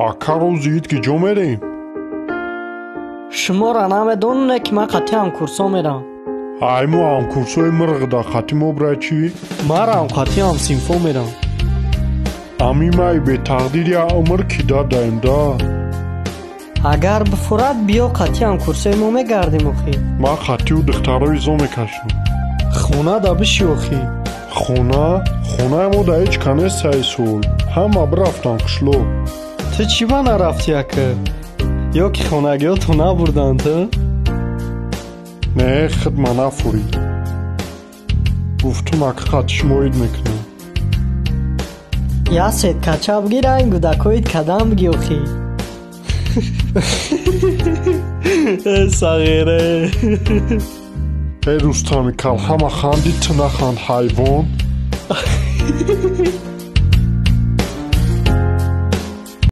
Ака, рӯзи ид ки ҷо мерем? Шуморо намедонне, ки ман қати ҳамкурсо мерам. Ай, мо ҳамкурсои мирғ да қати мо бира чӣ? Марам қати ҳамсинфо мерам. Ами май бетақдир я умр ки дадаем да. Агар бифурад, биё, қати ҳамкурсои мо мегардем охи. Ман қатиу духтарои зо мекашам. Хона да биши охи. Хона? Хонаи мо да ҳеҷ ка нест саи сол. Ҳама бирафтан қишлоқ. Ту чӣ ба нарафтӣ, ака? Ё ки хонагиҳото набурданд ту? Не, хидма нафурид. Гуфтум, ака, қати шумо ид мекунам. Я сеткача бигир, айн гудакоид кадам биги охи. Э, сағире. Э, Рустами кал, ҳама ханди, ту наханд, ҳайвон.